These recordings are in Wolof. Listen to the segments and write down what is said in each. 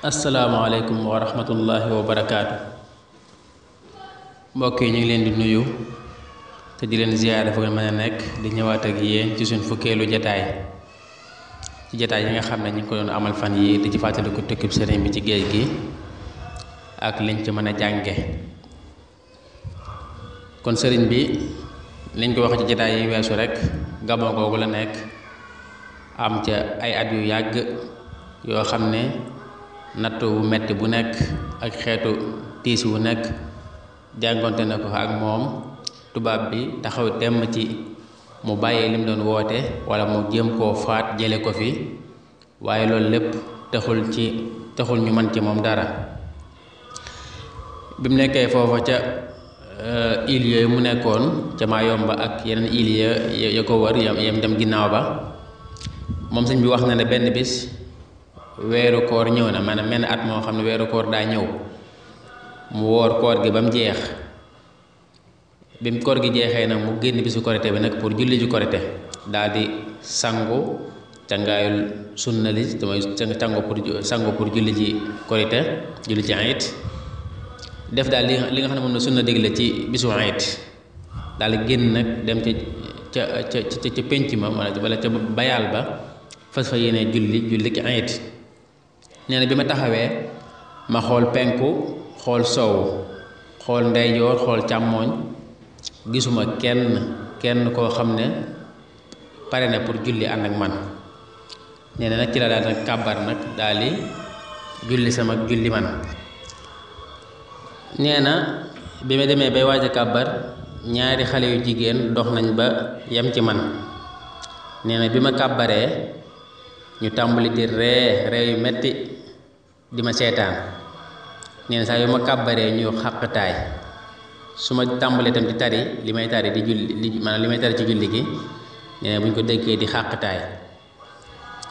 asalaamaaleykum wa rahmatullahi wa barakaatu. Mbokk yi ñu ngi leen di nuyu te di leen ziyaare fu ngeen mën a nekk di ñëwaat ak yéen ci suñ fukkeelu jataay ci jataay yi nga xam ne ñu ngi ko doon amal fan yi di ci fàttaliku tukkib sëriñ bi ci géej gi ak liñ ci mën a jànge. kon sëriñ bi liñ ko wax ci jataay yi weesu rek Gabon googu la nekk, am ca ay at yu yàgg yoo xam ne natt wu metti bu nekk ak xeetu tiis wu nekk jàngonte na ko ak moom. tubaab bi taxaw temm ci mu bàyyee lim doon woote wala mu jéem koo faat jële ko fi, waaye loolu lépp taxul ñu mën ci moom dara. bi mu nekkee foofa ca île yooyu mu nekkoon ca Mayomba ak yeneen île ya ko wër yam dem ginnaaw ba, moom sëñ bi wax na ne benn bis weeru koor ñëw na, maanaam menn at moo xam ne weeru koor daa ñëw mu woor koor gi ba mu jeex. bi mu koor gi jeexee nag mu génn bisu korite bi nag pour julli ji korite, daal di sangu cangaayul sunna li damay sangu pour julli ji korite, julli ci ayit, def daal li nga xam ne moom la sunna digle ci bisu ayit, daal di génn nag dem ca pénc ma wala ca bayaal ba fas fa yéene julli ki ayit. nee na bi ma taxawee ma xool penku, xool sowu, xool ndeyjoor, xool càmmooñ, gisuma kenn koo xam ne pare na pour julli ànd ak man. nee na nag ci la daal nag kàbbar nag daal di julli sama julli man. nee na bi ma demee bay waaj a kàbbar ñaari xale yu jigéen dox nañ ba yem ci man. nee na bi ma kàbbaree ñu tàmbali di ree yu metti di ma seetaan. nee na saa yu ma kàbbaree ñu xàqtaay, su ma tàmbalee tam di tari li may tari di julli maanaam li may tari ci julli gi, nee na bu ñu ko déggee di xàqtaay.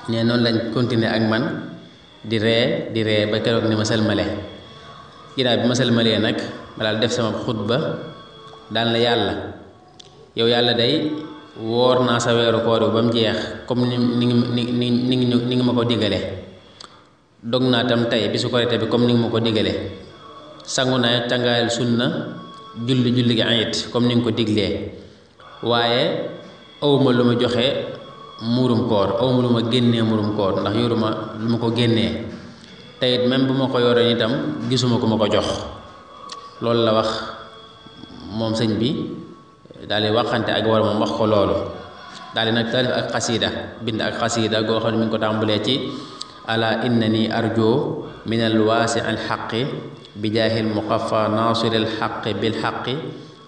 nee noonu lañ continuer ak man di ree ba keroog ni ma sëlmale. ginnaaw bi ma sëlmalee nag ma daal def sama xutba daal na yàlla, yow yàlla day woor naa sa weeru koor bi ba mu jeex comme ni nga ma ko digale. dog naa tam tey bisu korite bi comme ni nga ma ko digale. sangu naa cangaayal sunna julli gi ayit comme ni nga ko diglee. waaye awma lu ma joxe muurum koor, awma lu ma génnee muurum koor ndax yoruma lu ma ko génnee. teyit même bu ma ko yoroon itam gisuma ku ma ko jox. loolu la wax moom sëñ bi, daal di waxante ak war moom wax ko loolu. daal di nag taalif ak xasiida, bind ak xasiida goo xam ne mi ngi ko tàmbalee ci ala innani arjo min al waasi al xaqi bi jaahil muqaffa naasiril xaqi bil xaqi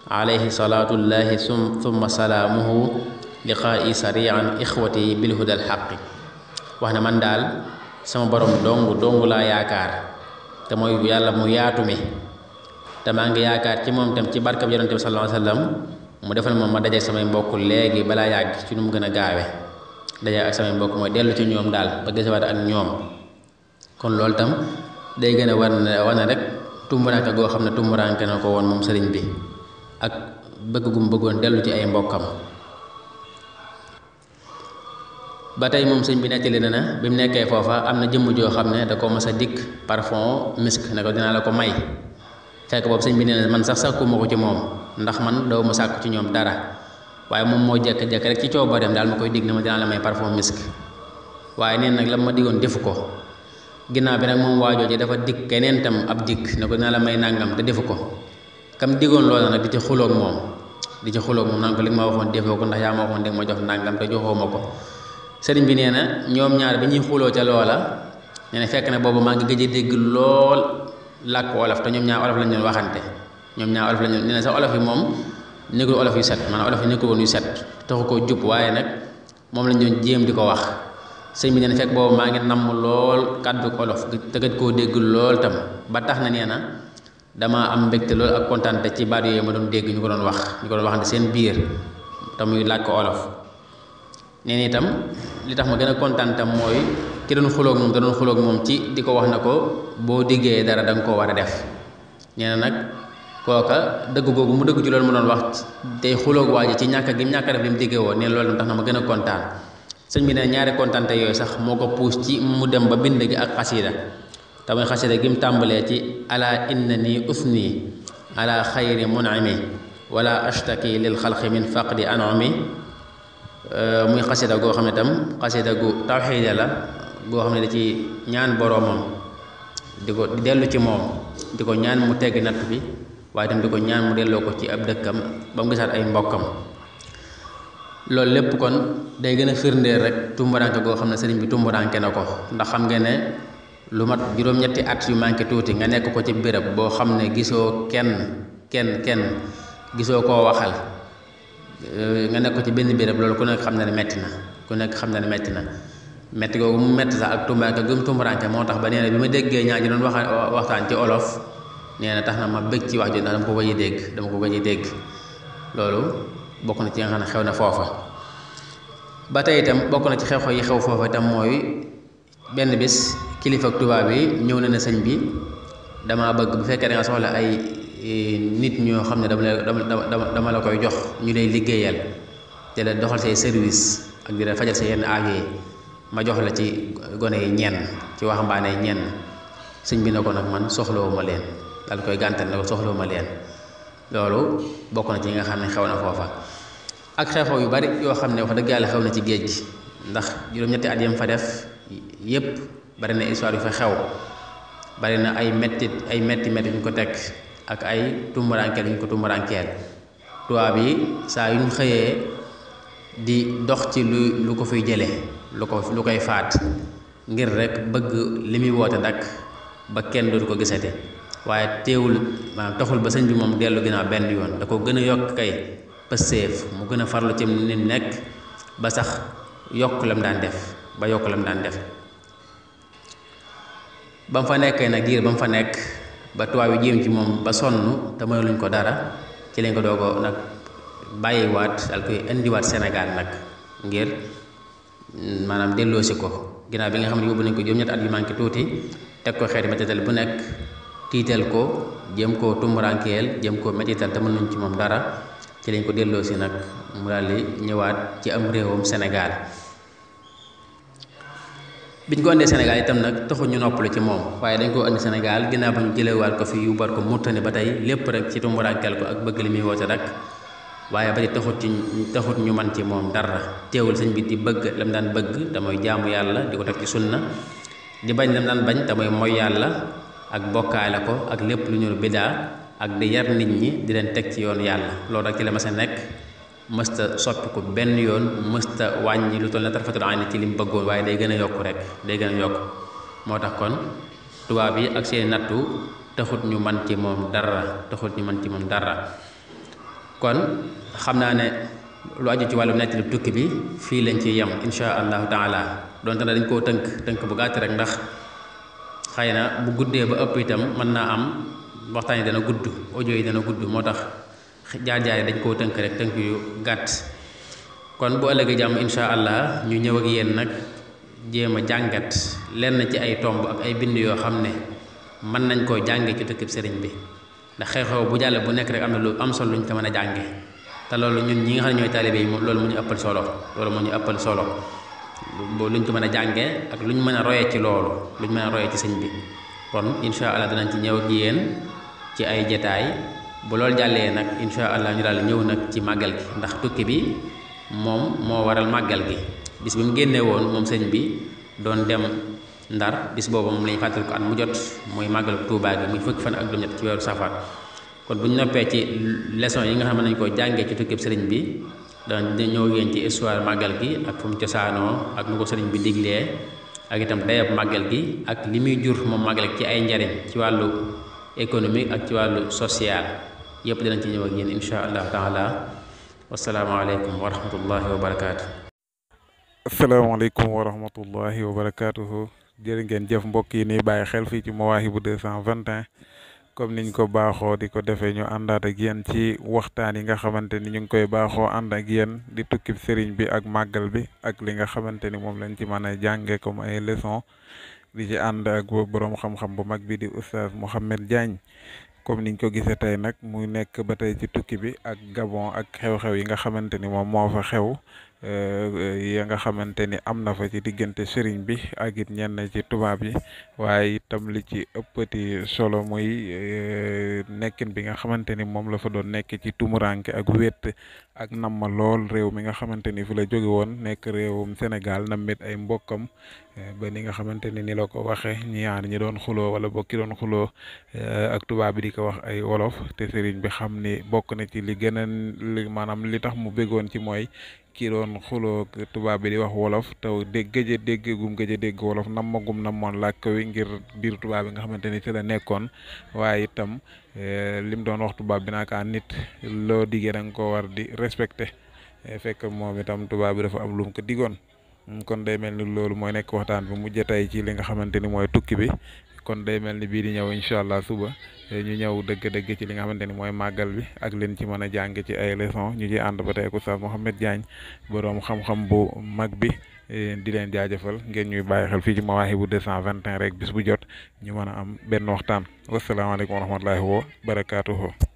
alayhi salaatullahi summa salaamuhu liqaa'i sarian ixwati bil hudal xaqi. wax ne man daal sama borom dong laa yaakaar, te mooy yàlla mu yaatu mi, te maa ngi yaakaar ci moom tam ci barkab yonente bi sallallahu alayhi wa sallam mu defal moom ma daje samay mbokk léegi balaa yàgg ci nu mu gën a gaawe. daje ak samay mbokk mooy dellu ci ñoom daal ba gisawaat ak ñoom. kon loolu tam day gën a wane rek tumuraanke goo xam ne tumuraanke na ko woon moom sëriñ bi ak bëgg gu mu bëggoon dellu ci ay mbokkam. ba tey moom sëñ bi nettali na ne bi mu nekkee foofa am na jëmm joo xam ne da ko mas a dikk parfum misk ne ko dinaa la ko may. fekk boobu sëñ bi nee na man sax sàkkuma ko ci moom ndax man daw ma sàkku ci ñoom dara, waaye moom moo jekk-jekk rek ci coobareem daal ma koy digg ne ma dinaa la may parfum misk. waaye neen nag la ma diggoon defu ko. ginnaaw bi nag moom waajoo ji dafa dikk keneen tam ab dikk ne ko dinaa la may nàngam te defu ko. kam diggoon loola nag di ci xuloog moom naan ko li nga ma waxoon defoo ko ndax yaa ma waxoon dégg ma jox nàngam te joxoo ma ko. sëriñ bi nee na ñoom ñaar bi ñuy xuloo ca loola, nee na fekk na boobu maa ngi gëj a dégg lool làkk olof, te ñoom ñaar olof lañ doon waxante. nee na sax olof yi moom nekkul olof yu set, maanaam olof yi nekkul woon yu set, taxu koo jub, waaye nag moom lañ doon jéem di ko wax. sëñ bi nee na fekk boobu maa ngi namm lool kàddu olof te gëj koo dégg lool tam, ba tax na nee na damaa am mbégte lool ak kontaante ci baat yooyu ma doon dégg ñu ko doon waxante seen biir te muy làkk olof. nee na itam li tax ma gën a kontaan tam mooy ki doon xuloog moom da doon xuloog moom ci di ko wax na ko boo diggee dara da nga koo war a def. nee na nag kooka dëgg googu mu dëgg ci loolu mu doon wax tey xuloog waa ji ci ñàkk gi ñàkk a def li mu diggee woon nee na loolu tax na ma gën a kontaan. sëñ bi ne ñaari kontante yooyu sax moo ko puus ci mu dem ba bind gi ak xasiida te muy xasida gi mu tàmbalee ci ala innani usni ala xayri munami wala ashtaki lil xalqi min faqdi anami. muy xasida goo xam ne tam xasida gu tawxiida la goo xam ne da ci ñaan boroomam di dellu ci moom di ko ñaan mu tegg natt bi waaye tam di ko ñaan mu delloo ko ci ab dëkkam ba mu gisaat ay mbokkam. loolu lépp kon day gën a firndeel rek tumburanke goo xam ne sëriñ bi tumburanke na ko, ndax xam ngeen ne lu mat juróom-ñetti at yu manqué tuuti nga nekk ko ci béréb boo xam ne gisoo kenn gisoo koo waxal, nga nekk ko ci benn béréb, loolu ku nekk xam na ne metti na, ku nekk xam na ne metti na. metti googu mu metti sax ak tumburanke gum tumburanke moo tax ba nee na bi ma déggee ñaar ji doon waxtaan ci olof, nee na tax na ma bëgg ci wax ji ndax dama ko gëj a dégg loolu bokk na ci nga xam ne xew na foofa. ba tey itam bokk na ci xew-xew yi xew foofa itam mooy benn bis kilifa ak tubaab yi ñëw na ne sëñ bi dama bëgg bu fekkee da nga soxla ay nit ñoo xam ne dama la koy jox ñu lay liggéeyal te la doxal say service ak di la fajal sa yenn aajo yi, ma jox la ci gone yi ñenn, ci waxambaane yi ñenn. sëñ bi ne ko nag man soxlawuma leen, dal koy gàntal ne ko soxlawuma leen. loolu bokk na ci yi nga xam ne xew na foofa. ak xew-xew yu bari yoo xam ne wax dëgg yàlla xew na ci géej gi, ndax juróom-ñetti at yam fa def yépp bari na histoire yu fa xew, bari na ay metti ñu ko teg ak ay tumurankeel yu ñu ko tumurankeel. tubaab yi saa yu ñu xëyee di dox ci lu ko fiy jële lu koy faat ngir rek bëgg li muy woote dakk ba kenn dootu ko gisate, waaye teewul maanaam taxul ba sëñ bi moom dellu ginnaaw benn yoon, da ko gën a yokk kay pëseef, mu gën a farlu ci nit nekk ba sax yokk lam daan def ba mu fa nekkee nag diir ba mu fa nekk ba tubaab yi jéem ci moom ba sonn te mënuluñ ko dara, ci lañ ko doogo nag bàyyiwaat dal koy indiwaat Sénégal nag ngir maanaam delloosi ko ginnaaw bi nga xam ne yóbbu nañ ko juróom-ñetti at yu manqué tuuti, teg ko xeeti mettital bu nekk, tiital ko, jëm koo tumurankeel, jëm koo mettital te mënuñ ci moom dara, ci lañ ko delloosi nag mu daal di ñëwaat ci am réewam Sénégal. biñ ko indee Sénégal itam nag taxul ñu noppalu ci moom, waaye dañ koo indi Sénégal ginnaaw ba ñu jëlewaat ko fi yóbbuwaat ko Mauritanie ba tey, lépp rek ci tumurankeel ko ak bëgg li muy woote rek, waaye ba ci taxut ñu man ci moom dara. teewul sëñ bi di bëgg lam daan bëgg te mooy jaamu yàlla, di ko teg ci sunna, di bañ lam daan bañ te mooy mooy yàlla ak bokkaale ko ak lépp lu ñu bidaa, ak di yar nit ñi di leen teg ci yoon yàlla. loolu rek ci la ma sa nekk, mësta soppi ko benn yoon, mësta wàññi lu toll na tarfatul ayni ci li mu bëggoon, waaye day gën a yokk rek, day gën a yokk. moo tax kon tubaab yi ak seen nattu taxut ñu man ci moom dara. kon xam naa ne lu aju ci wàllu nettali tukki bi fii lañ ci yem insha allahu taala, donte na dañ koo tënk bu gàtt rek, ndax xëy na bu guddee ba ëpp itam mën naa am waxtaan yi dana gudd, audio yi dana gudd, moo tax jaar-jaar yi dañ koo tënk rek tënk yu gàtt. kon bu ëllëgee jàmm insha allah ñu ñëw ak yéen nag jéem a jàngat lenn ci ay tomb ak ay bind yoo xam ne mën nañ koo jànge ci tukkib sëriñ bi, ndax xew-xew bu jàll bu nekk rek am na lu am solo luñ ko mën a jànge, te loolu ñun ñi nga xam ne ñooy taalibe yi loolu moo ñu ëppal solo luñ ko mën a jànge ak luñ mën a royee ci loolu, luñ mën a royee ci sëñ bi. kon insha allah danañ ci ñëw ak yéen ci ay jataay. bu loolu jàllee nag insha allah ñu daal ñëw nag ci màggal gi, ndax tukki bi moom moo waral màggal gi. bis bi mu génnee woon moom sëñ bi doon dem Ndar, bis boobu moom lañu fàttali ko at mu jot muy màggal Tuubaa gi muy fukki fan ak juróom-ñett ci weeru safar. kon bu ñu noppee ci leçon yi nga xam ne nañ ko jàngee ci tukkib sëriñ bi, danañ ñëw yéen ci histoire màggal gi ak fu mu cosaanoo ak nu ko sëriñ bi diglee, ak itam dayab màggal gi ak li muy jur moom màggal ci ay njariñ ci wàllu économique ak ci wàllu social, yépp dinañ ci ñëw ak yéen insha allahu taala. wasalaamaaleykum wa rahmatullahi wa barakaatu. asalaamaaleykum wa rahmatullahi wa barakaatuhu. jërë ngeen jëf mbokk yi ni bàyyi xel fii ci Mawahibou 221, comme niñ ko baaxoo di ko defee ñu àndaat ak yéen ci waxtaan yi nga xamante ni ñu ngi koy baaxoo ànd ak yéen di tukkib sëriñ bi ak màggal bi ak li nga xamante ni moom lañ ci mën a jànge comme ay leçon, di ci ànd ak boroom xam-xam bu mag bi di oustaz Mouhamed Diagne. comme niñ ko gisee tey nag muy nekk ba tey ci tukki bi ak Gabon ak xew-xew yi nga xamante ni moom moo fa xew ya nga xamante ni am na fa ci diggante sëriñ bi ak it ñenn ci tubaab yi waaye itam li ci ëppati solo muy nekkin bi nga xamante ni moom la fa doon nekk ci tumuranke ak wéet ak namma lool réew mi nga xamante ni fi la jóge woon nekk réewum Sénégal namit ay mbokkam ba ni nga xamante ni la ko waxe ñaar ñi doon xuloo wala bokki doon xuloo ak tubaab bi di ko wax ay wolof te sëriñ bi xam ni bokk na ci li gën a maanaam li tax mu bëggoon ci mooy ki doon xuloo tubaab bi di wax wolof taw gëj a dégg wolof nammoon làkk wi ngir biir tubaab bi nga xamante ni ci la nekkoon waaye itam lim doon wax tubaab bi naka nit loo diggee da nga ko war di respecté fekk moom itam tubaab bi dafa am lu mu ko digoon kon day mel ni loolu mooy nekk waxtaan bi mujj tey ci li nga xamante ni mooy tukki bi kon day mel ni bii di ñëw incha allah suba ñu ñëw dëgg-dëgg ci li nga xamante ni mooy màggal bi ak leen ci mën a jàng ci ay leçon ñu ci ànd ba tey ak Oustaz Mouhamed Diagne boroom xam-xam bu mag bi di leen jaajëfal ngeen ñuy bàyyi xel fii ci Mawahibou 221 rek bis bu jot ñu mën a am benn waxtaan wasalaamaaleykum wa rahmatullahi wa barakaatuhu